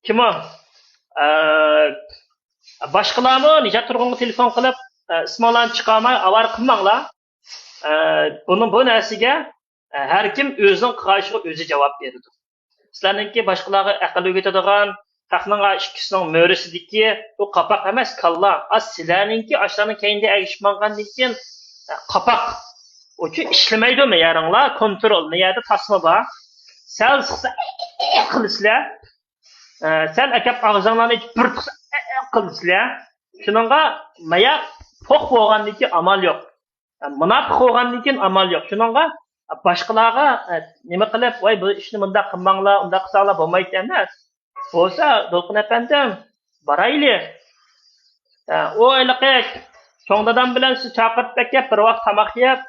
كىمۇ؟ ئە، باشقىلارمۇ نىجات تۇرغۇنغا تېلېفون قىلىپ، ئە، ئىسمىڭلارنى چىقارماي ئاۋارە قىلماڭلار. ئە، بۇنىڭ، بۇ نەرسىگە، ئە، ھەر كىم ئۆزىنىڭ قىلغان ئىشىغا ئۆزى جاۋاب بېرىدۇ. سىلەرنىڭكى باشقىلارغا ئەقىل ئۆگىتىدىغان، خەقنىڭ ئىككىسىنىڭ مۈرىسىدىكى بۇ قاپاق ئەمەس، كاللا. ئا، سىلەرنىڭكى ئاشۇلارنىڭ كەينىدە ئەگىشىپ ماڭغاندىن كېيىن، ئە، قاپاق. ئۇچۇ ئىشلىمەيدۇ مەيەرىڭلار، كونترول، مەيەردە تاسما بار. سەل سىقسا، ئە، ئە، قىلىسىلەر. ئە، سەل ئەكەپ ئاغزىڭلارنى ئېچىپ بىر تۇتسا، ئە، ئە، قىلىسىلەر. شۇنىڭغا مەيەر پوخ بولغاندىن كېيىن ئامال يوق. مۇناپىق بولغاندىن كېيىن ئامال يوق. شۇنىڭغا باشقىلارغا، ئە، نېمە قىلىپ، ۋاي، بۇ ئىشنى مۇنداق قىلماڭلار، ئۇنداق قىلساڭلار بولمايدۇ ئەمەس. بولسا، دولقۇن ئەپەندىم، بارايلى. ئە، ئۇ ھېلىقى چوڭ دادام بىلەن سىز چاقىرىپ ئەكەپ، بىر ۋاق تاماق يەپ،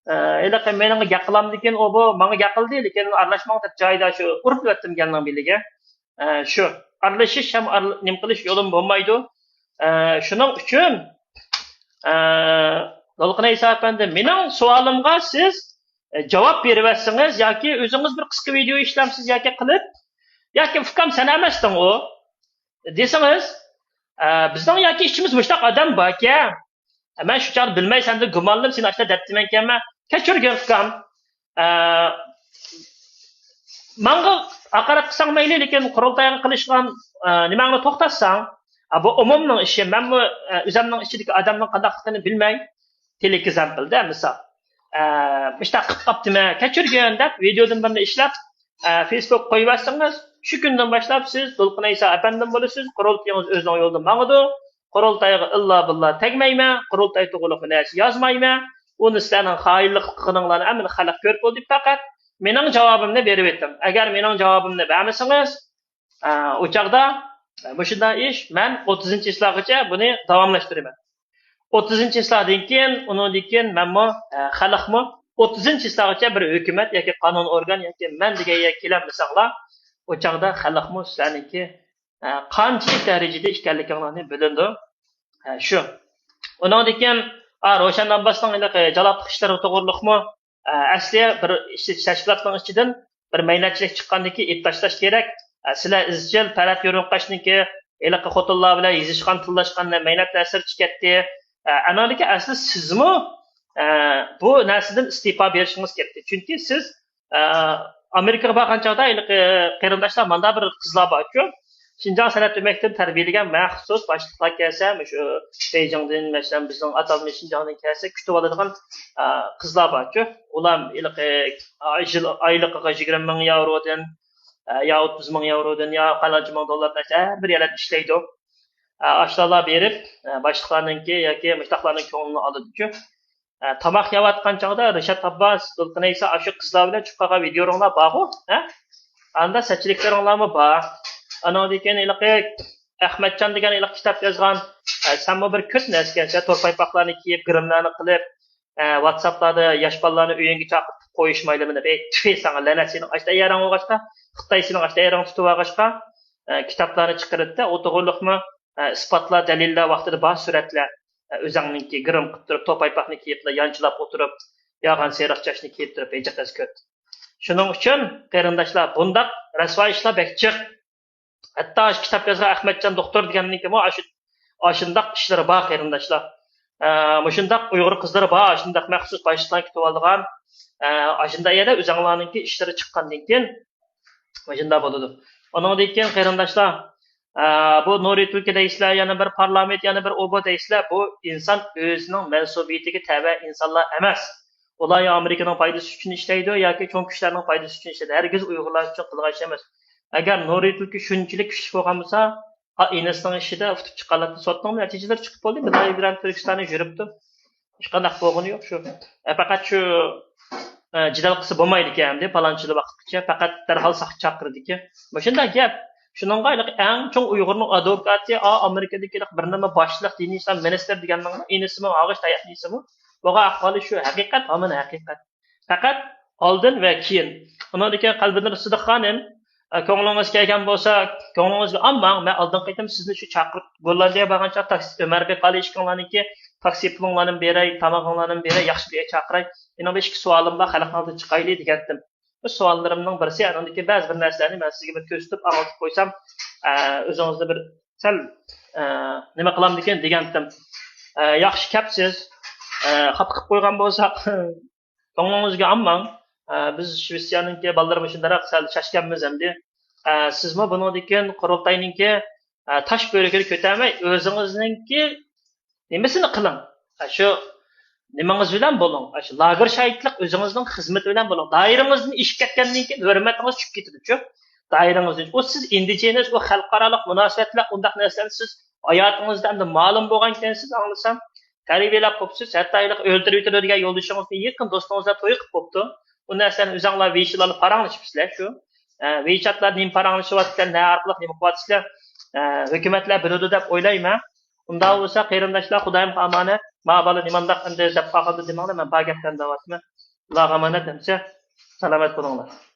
ئە، ھېلىقى مېنىڭ گەپ قىلامدىكىن، ئۇ بۇ ماڭا گەپ قىلدى، لېكىن ئارىلاشماڭ دەپ جايىدا شۇ ئۇرۇپ يەتتىم گەلنىڭ بېلىگە. ئە، شۇ ئارىلىشىش ھەم ئارىل-، نېمە قىلىش يولۇم بولمايدۇ. ئە، شۇنىڭ ئۈچۈن، ئە، دولقۇن ئەيسا ئەپەندى، مېنىڭ سوئالىمغا سىز، ئە، جاۋاب بېرىۋەتسىڭىز ياكى ئۆزىڭىز بىر قىسقا ۋىدېئو ئىشلەمسىز ياكى قىلىپ، ياكى ئۇكام سەن ئەمەستىڭ ئۇ دېسىڭىز، ئە، بىزنىڭ ياكى ئىچىمىز مۇشۇنداق ئادەم باركەن، مەن شۇ چاغدا بىلمەي سەندىن گۇمانلىنىپ سېنى ئاشۇنداق دەپتىمەنكەنمەن. كەچۈرگىن ئۇكام. ئە، ماڭا ھاقارەت قىلساڭ مەيلى، لېكىن قۇرۇلتايغا قىلىشقان، ئە، نېمەڭنى توختاتساڭ، ئە، بۇ ئومۇمنىڭ ئىشى. مەنمۇ، ئە، ئۆزەمنىڭ ئىچىدىكى ئادەمنىڭ قانداقلىقىنى بىلمەي، تېلېكزامپىلدا مىسال، ئە، مۇشۇنداق قىلىپ قاپتىمەن، كەچۈرگىن دەپ ۋىدېودىن بىرنى ئىشلەپ، ئە، فېيسبۇكقا قويۇۋەتسىڭىز، شۇ كۈندىن باشلاپ سىز دولقۇن ئەيسا ئەپەندىم بولىسىز، قۇرۇلتىيىڭىز ئۆزىنىڭ يولىدا ماڭىدۇ. قۇرۇلتايغا ئىللا بىللا تەگمەيمەن، قۇرۇلتاي توغرىلىق بىر نەرسە يازمايمەن. ئۇنى سىلەرنىڭ خائىنلىق قىلغىنىڭلارنى ھەممىنى خەلق كۆرۈپ بولدى. پەقەت مېنىڭ جاۋابىمنى بېرىۋېتىڭ. ئەگەر مېنىڭ جاۋابىمنى بەرمىسىڭىز، ئە، ئۇ چاغدا، ئە، مۇشۇنداق ئىش، مەن ئوتتۇزىنچى چىسلاغىچە بۇنى داۋاملاشتۇرىمەن. ئوتتۇزىنچى چىسلادىن كېيىن، ئۇنىڭدىن كېيىن مەنمۇ، ئە، خەلقمۇ ئوتتۇزىنچى چىسلاغىچە بىر ھۆكۈمەت ياكى قانۇن ئورگان ياكى مەن دېگەن يەرگە كېلەلمىسەڭلار، ئۇ چاغدا خەلقمۇ سىلەرنىڭكى ئە، قانچىلىك دەرىجىدە ئىكەنلىكىڭلارنى بىلىدۇ. ئە، شۇ. ئۇنىڭدىن كېيىن، ئا، روشەن ئابباسنىڭ ھېلىقى جالاپلىق ئىشلىرى توغرۇلۇقمۇ، ئە، ئەسلى بىر ئىش-، تەشكىلاتنىڭ ئىچىدىن بىر مەينەتچىلىك چىققاندىن كېيىن ئېيتىپ تاشلاش كېرەك. ئە، سىلەر ئىزچىل تەرەت يورۇنقاشنىڭكى ھېلىقى خوتۇنلار بىلەن يېزىشقان، تىللاشقان مەينەتلەر سىرتقا كەتتى. ئە، ئانىڭدىن كېيىن ئەسلى سىزمۇ، ئە، بۇ نەرسىدىن ئىستېپا بېرىشىڭىز كېرەك. چۈنكى سىز ئە، ئامېرىكىغا بارغان چاغدا ھېلىقى قېرىنداشلار، ماندا بىر قىزلار بارچۇ. شىنجاڭ سەنئەت ئۆمەكتىن تەربىيەلىگەن مەخسۇس باشلىقلار كەلسە، مۇشۇ بېيجىڭدىن، مەسىلەن، بىزنىڭ ئاتالمىش شىنجاڭدىن كەلسە، كۈتۈۋالىدىغان، ئە، قىزلار بارچۇ. ئۇلار ھېلىقى، ئە، يىل ئايلىقىغا يىگىرمە مىڭ ياۋرودىن، ئە، يا ئوتتۇز مىڭ ياۋرودىن، يا قانچە مىڭ دوللاردىن ھەر بىر يەردە ئىشلەيدۇ. ئە، ئاشۇلار بېرىپ، ئە، باشلىقلارنىڭكى ياكى مۇشۇنداقلارنىڭ كۆڭلىنى ئالىدۇچۇ. ئە، تاماق يەۋاتقان چاغدا رىشات ئابباس، دولقۇن ئەيسا ئاشۇ قىزلار بىلەن چۈشۈپ قالغان ۋىدىيولىرىڭلار بارغۇ، ھە؟ ئاندا سەتچىلىكلىرىڭلارمۇ بار. ئانىڭدىن كېيىن ھېلىقى ئەخمەتجان دېگەن ھېلىقى كىتاب يازغان، ئە، سەنمۇ بىر كۆپ نەرسە ئىكەنسەن، تور پايپاقلارنى كىيىپ، گىرىملارنى قىلىپ، ئە، ۋاتساپلاردا ياش بالىلارنى ئۆيۈڭگە چاقىرتىپ قويۇش مايلىمىنى، ئەي، تۈفى ساڭا، لەنەت سېنىڭ ئاشتا ئەرىڭ بولغاچقا، خىتاي سېنىڭ ئاشتا ئەرىڭ تۇتۇۋالغاچقا، ئە، كىتابلارنى چىقىرىتتى، ئۇ توغرۇلۇقمۇ، ئە، ئىسپاتلار، دەلىللەر ۋاقتىدا بار سۈرەتلەر، ئە، ئۆزەڭنىڭكى گىرىم قىلىپ تۇرۇپ، توپايپاقنى كىيىپلا يانچىلاپ ئولتۇرۇپ، يالغان سېرىق چاچنى كىيىپ تۇرۇپ، ھېچقىسى كۆپ. شۇنىڭ ئۈچۈن، قېرىنداشلار، بۇنداق رەسۋاي ئىشلار بەك جىق. ھەتتا ئاشۇ كىتاب يازغان ئەخمەتجان دوختۇر دېگەننىڭكىمۇ ئاشۇ، ئاشۇنداق ئىشلىرى بار، قېرىنداشلار. ئە، مۇشۇنداق ئۇيغۇر قىزلىرى بار، ئاشۇنداق مەخسۇس باشلىقلار كۈتۈۋالىدىغان. ئە، ئاشۇنداق يەردە ئۆزەڭلارنىڭكى ئىشلىرى چىققاندىن كېيىن، مۇشۇنداق بولىدۇ. ئۇنىڭدىن كېيىن قېرىنداشلار، ئە، بۇ نۇرى تۈلكە دەيسىلەر، يەنە بىر پارلامېنت، يەنە بىر ئوبا دەيسىلەر، بۇ ئىنسان ئۆزىنىڭ مەنسۇبىيىتىگە تەۋە ئىنسانلار ئەمەس. ئۇلار يا ئامېرىكىنىڭ پايدىسى ئۈچۈن ئىشلەيدۇ ياكى چوڭ كۈچلەرنىڭ پايدىسى ئۈچۈن ئىشلەيدۇ. ھەرگىز ئۇيغۇرلار ئۈچۈن قىلغان ئىش ئەمەس. ئەگەر نۇرى تۈلكە شۇنچىلىك كۈچلۈك بولغان بولسا، ئا، ئىنىسىنىڭ ئىشىدا ئۇتۇپ چىققانلىقتا سوتنىڭ نەتىجىلىرى چىقىپ بولدى. مىدائىيە بىلەن تۈركىستاندا يۈرۈپتۇ. ھېچقانداق بولغىنى يوق شۇ. ئە، پەقەت شۇ، ئە، جېدەل قىلسا بولمايدىكەن، ئەمدى پالانچىلا ۋاقىتقىچە پەقەت دەرھال ساقچى چاقىرىدىكەن. مۇشۇنداق گەپ. شۇنىڭغا ھېلىقى ئەڭ چوڭ ئۇيغۇرنىڭ ئادۋوكاتى، ئا، ئامېرىكىدىكى ھېلىقى بىر نېمە باشلىق، دىنىي ئىسلام مىنىستىر دېگەننىڭ ئىنىسىمۇ، ئاغۇش تاياقنىڭ ئىنىسىمۇ. بولغان ئەھۋالى شۇ، ھەقىقەت، ھامان ھەقىقەت. پەقەت ئالدىن ۋە كېيىن. ئۇنىڭدىن كېيىن قەلبىدىن سىدىق خانىم، ئە، كۆڭلىڭىز كەلگەن بولسا، كۆڭلىڭىزگە ئالماڭ، مەن ئالدىنقى قېتىم سىزنى شۇ چاقىرىپ، گوللاندىيەگە بارغان چاغ تاكسى، ئۆمەر بېي قالى ئىككىڭلارنىڭكى تاكسى پۇلۇڭلارنى بېرەي، تامىقىڭلارنى بېرەي، ياخشى بىر يەرگە چاقىراي. مېنىڭ بىر ئىككى سوئالىم بار، خەلقنىڭ ئالدىدا چىقايلى دېگەنتىم. بۇ سوئاللىرىمنىڭ بىرسى، ئاندىن كېيىن بەزى بىر نەرسىلەرنى مەن سىزگە بىر كۆرسىتىپ، ئاڭلىتىپ قويسام، ئە، ئۆزىڭىزنى بىر سەل، ئە، نېمە قىلامدىكىن دېگەنتىم. ئە، ياخشى كەپسىز. ئە، خاپا قىلىپ قويغان بولساق، كۆڭلىڭىزگە ئالماڭ. ئە، بىز شىۋېتسىيەنىڭكى بالىلىرى مۇشۇنداق سەل شاشكەنمىز ئەمدى. ئە، سىزمۇ بۇنىڭدىن كېيىن قۇرۇلتاينىڭكى، ئە، تاش بۆرىكىنى كۆتەرمەي، ئۆزىڭىزنىڭكى نېمىسىنى قىلىڭ. ئە، شۇ نېمىڭىز بىلەن بولۇڭ. ئە، شۇ لاگېر شاھىتلىق ئۆزىڭىزنىڭ خىزمىتى بىلەن بولۇڭ. دائىرىڭىزدىن ئېشىپ كەتكەندىن كېيىن ھۆرمىتىڭىز چۈشۈپ كېتىدۇچۇ. دائىرىڭىزدىن. ئۇ سىز ئىندىجېنەس، ئۇ خەلقئارالىق مۇناسىۋەتلەر، ئۇنداق نەرسىلەرنى سىز ھاياتىڭىزدا ئەمدى مەلۇم بولغانكەنسىز، ئاڭلىسام. تەربىيەلەپ قوپسىز، ھەتتا ھېلىقى ئۆلتۈرۈۋېتىدۇ دېگەن يولدىشىڭىزنى يېقىن دوستىڭىزلار توي قىلىپ بوپتۇ. ئۇ نەرسىلەرنى ئۆزۈڭلار ۋېيچىلارلا پاراڭلىشىپسىلەر شۇ. ئە، ۋېيچاتلار نېمە پاراڭلىشىۋاتىسىلەر، نە ئارقىلىق نېمە قىلىۋاتىسىلەر، ئە، ھۆكۈمەتلەر بىلىدۇ دەپ ئويلايمەن. ئۇنداق بولسا قېرىنداشلار، خۇدايىمغا ئامانەت. ما بالا نېمانداق ئەمدى دەپ قالغاندا دېمەڭلار، مەن بار گەپلەرنى دەۋاتىمەن. ئاللاغا ئامانەت ئەمىسە. سالامەت بولۇڭلار.